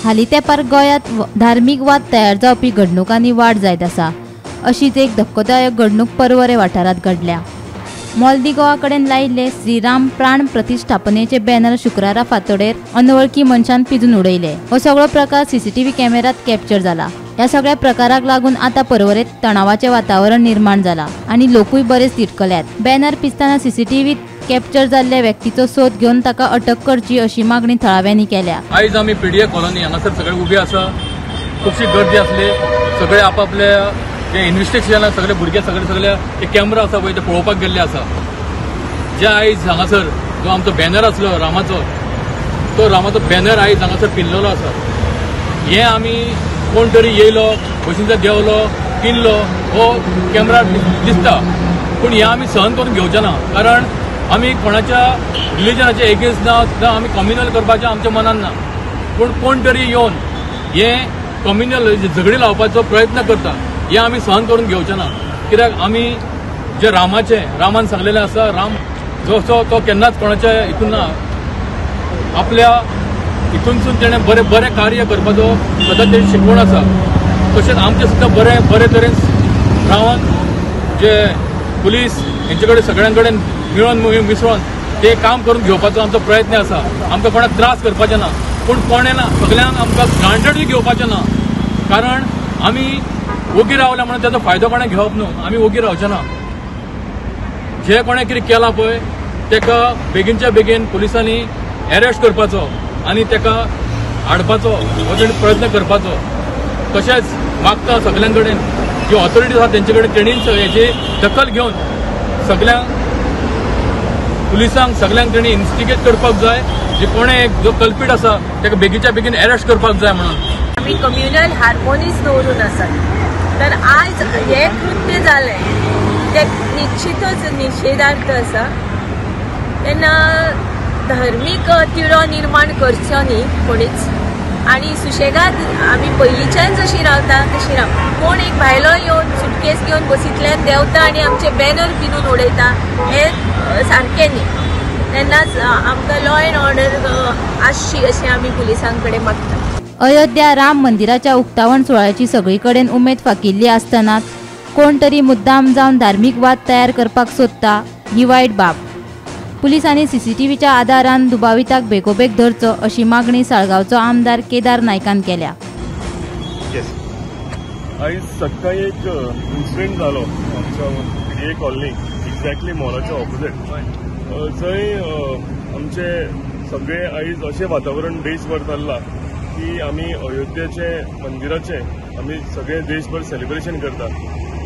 हालीं तेंपार गोंयांत धार्मीक वाद तयार जावपी घडणुकांनी वाड जायत आसा. अशीच एक धक्कोदायक घडणूक पर्वरे वाठारांत घडल्या. मोल्दी गोवा कडेन लायिल्ले श्रीराम प्राण प्रतिष्ठापनेचे बॅनर शुक्रारा फांतोडेर अनवळखी मनशान पिजून उडयले. हो सगळो प्रकार सीसीटीव्ही कॅमेऱ्यात कॅप्चर जाला. ह्या सगळ्या प्रकाराक लागून आतां पर्वरेत तणावाचें वातावरण निर्माण जाला आनी लोकूय बरेच तिडकल्यात. बॅनर पिजतना सीसीटीव्हीत कॅप्चर जाल्ल्या व्यक्तीचो सोद घेवन ताका अटक करची अशी मागणी थळाव्यांनी केल्या. आयज आमी पीडीए कॉलनी हांगासर सगळे उबे आसा. खुबशी गर्दी आसली. सगळे आपापले जे इन्व्हेस्टिगेशनाक सगळे भुरगे सगळे सगळे ते कॅमेरा आसा पळय ते पळोवपाक गेल्ले आसा. जे आयज हांगासर जो आमचो बॅनर आसलो रामाचो, तो रामाचो बॅनर आयज हांगासर पिनलेलो आसा. हें आमी कोण तरी येयलो बशींतल्यान देंवलो पिनलो हो कॅमेरा दिसता, पूण हें आमी सहन करून घेवचे ना. कारण आमी कोणाच्या रिलिजनाच्या एगेन्स्ट ना, ना आमी कम्युनल करपाचें आमच्या मनान ना. पूण कोण तरी येवन हें कम्युनल झगडी लावपाचो प्रयत्न करता, हें आमी सहन करून घेवचे ना. कित्याक आमी जे रामाचें रामान सांगलेलें आसा, राम जो तो केन्नाच कोणाच्या हितून ना, आपल्या हितूनसून तेणें बरें बरें कार्य करपाचो सदांच तेजी शिकवण आसा. तशेंच आमचें सुद्दां बरें बरे तरेन रावन जे पुलीस हेंचे कडेन सगळ्यां कडेन मेळून मिसळून ते काम करून घेवपाचो आमचो प्रयत्न आसा. आमकां कोणाक त्रास करपाचें ना, पूण कोणें ना सगळ्यांक आमकां ग्रांटेडूय घेवपाचें ना. कारण आमी ओगी रावल्या म्हणून ताचो फायदो कोणें घेवप न्हू. आमी ओगी रावचे ना. जे कोणें कितें केलां पळय ताका बेगीनच्या बेगीन पुलिसांनी अरेस्ट करपाचो आनी ताका हाडपाचो हो तेणी प्रयत्न करपाचो. तशेंच मागता सगळ्यां कडेन जी ऑथॉरिटी आसा तेंचे कडेन तेणी हेची दखल घेवन सगळ्यांक पुलिसांक सगळ्यांक तेणी इन्व्हेस्टिगेट करपाक जाय. जे कोणें एक जो कल्पीट आसा ताका बेगीनच्या बेगीन अरेस्ट करपाक जाय म्हणून. आमी कम्युनल हार्मोनीच दवरून आसात. तर आज हें कृत्य जालें तें निश्चितच निशेधार्थ आसा. तेन्ना धार्मीक तिळो निर्माण करचो न्ही कोणीच, आनी सुशेगाद आमी पयलींच्यान जशी रावता तशी राव. कोण एक भायलो येवन सुटकेस घेवन बसींतल्यान देंवता आनी आमचे बॅनर पिनून उडयता हें सारकें न्ही. तेन्नाच आमकां लॉ एंड ऑर्डर आसची अशें आमी पुलिसां कडेन मागता. अयोध्या राम मंदिराच्या उक्तावण सुवाळ्याची सगळी कडेन उमेद फाकिल्ली आसतनाच कोण तरी मुद्दाम जावन धार्मीक वाद तयार करपाक सोदता ही वायट बाब. पुलिसांनी सीसीटीव्हीच्या आदारान दुबाविताक बेगोबेग धरचो अशी मागणी साळगांवचो आमदार केदार नायकान केल्या. आयज सकाळी एक इन्सिडंट जालो आमच्या पीडीए कॉलनी एक्झॅक्टली मॉलाच्या ऑपोजिट, जंय आमचे सगळे आयज अशें वातावरण देशभर चल्लां की आमी अयोध्येचे मंदिराचे आमी सगळे देशभर सेलिब्रेशन करतात.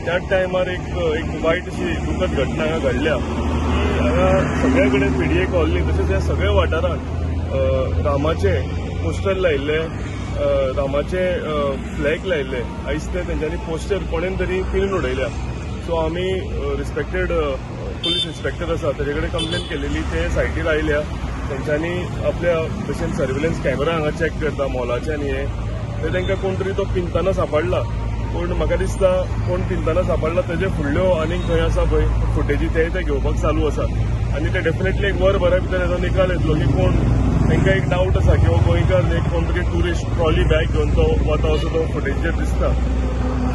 त्याच टायमार एक एक वायट अशी दुखद घटना हांगा घडल्या की हांगा सगळे कडेन पीडीए कॉलनी तशेंच ह्या सगळ्या वाठारांत रामाचे पोस्टर लायिल्ले, रामाचे फ्लॅग लायिल्ले. आयज ते तेंच्यांनी पोस्टर कोणेन तरी पिनून उडयल्या. सो आमी रिस्पेक्टेड पुलीस इन्स्पेक्टर आसा तेजे कडेन कंप्लेन केलेली, ते सायटीर आयल्या. तेंच्यांनी आपल्या भशेन सर्वेलन्स कॅमेरा हांगा चॅक करता मॉलाचे आनी हे तर तांकां कोण तरी तो पिनतना सांपडला. पूण म्हाका दिसता कोण पिनतना सांपडला तेजे फुडल्यो आनीक खंय आसा पळय फुटेजी ते ते घेवपाक चालू आसा. आनी ते डेफिनेटली एक वर भरा भितर हेजो निकाल येतलो की कोण तांकां एक डावट आसा की हो गोंयकार एक कोण तरी ट्युरिस्ट ट्रॉली बॅग घेवन तो वता असो तो फुटेजीचेर दिसता.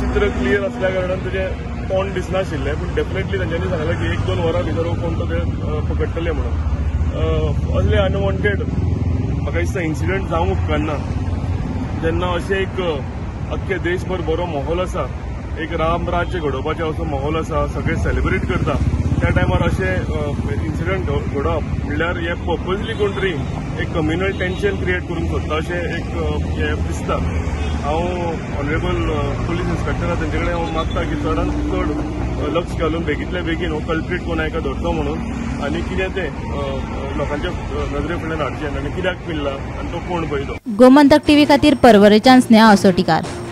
चित्र क्लियर आसल्या कारणान तेजें तोंड दिसनाशिल्लें, पूण डेफिनेटली तेंच्यांनी सांगलें की 1-2 वरां भितर हो कोण तो ते पकडटले म्हणून. असले अनवॉन्टेड म्हाका दिसता इन्सिडंट जावंक उपकारना. जेन्ना अशें एक अख्खे देशभर बरो माहोल आसा, एक राम राज्य घडोवपाचें असो माहोल आसा, सगळे सेलिब्रेट करता, त्या टायमार अशें इन्सिडंट घडप म्हणल्यार हे पर्पजली कोण तरी एक कम्युनल टेन्शन क्रिएट करूंक सोदता अशें एक हें दिसता. हांव ऑनरेबल पुलीस इन्स्पेक्टर तेंचे कडेन हांव मागता की चडांत चड लक्ष घालून बेगींतल्या बेगीन हो कल्प्रीट कोण हाका धरचो म्हणून आनी कितें तें लोकांच्या नदरे फुडल्यान हाडचें आनी कित्याक पिल्ला आनी तो कोण पळय तो. गोमंतक टीव्ही खातीर पर्वरेच्यान स्नेहा असोटीकार.